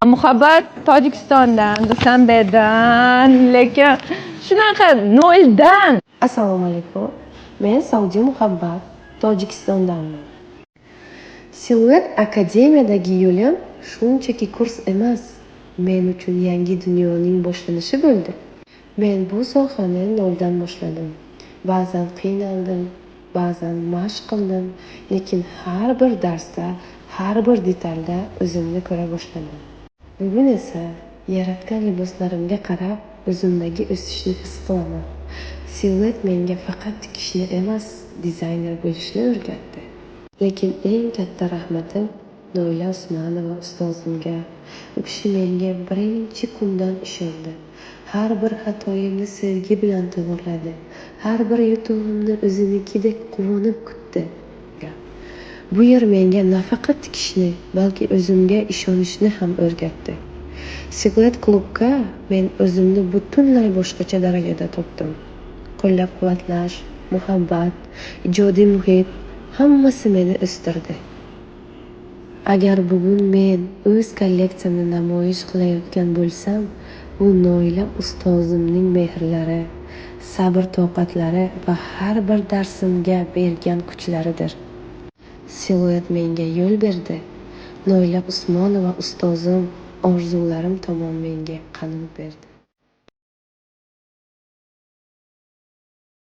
Muhabbat Tojikistondan, Dushanbedan, lekin shunaqa noldan. Assalomu alaykum. Men Saudiya Muhabbat, Tojikistondanman. Siluet akademiyadagi yo'lim shunchaki kurs emas, men uchun yangi dunyoning boshlanishi bo'ldi. Men bu sohani noldan boshladim. Ba'zan qiynaldim, ba'zan mashq qildim, lekin har bir darsda, har bir detalda o'zimni ko'ra boshladim. Bugun esa yaratgan liboslarimga qarab, o'zimdagi o'sishni his qilaman. Siluet menga faqat tikishni emas, dizayner bo'lishni o'rgatdi. Lekin eng katta rahmatim Noila Usmonova ustozimga. U kishi menga birinchi kundan ishondi. Har bir xatoyimni sevgi bilan to'g'irladi. Har bir yutug'imni o'zinikidek quvonib kutdi. Bu yer menga nafaqat tikishni, balki o'zimga ishonishni ham o'rgatdi. Siluet klubga men o'zimni butunlay boshqacha darajada topdim. Qo'llab-quvvatlash, muhabbat, ijodiy muhit hammasi meni o'stirdi. Agar bugun men o'z kolleksiyamni namoyish qilayotgan bo'lsam, bu Noila ustozimning mehrlari, sabr-toqatlari va har bir darsimga bergan kuchlaridir. Siluet menga yo'l berdi. Noila Usmonova ustozim orzularim tomon menga qanot berdi.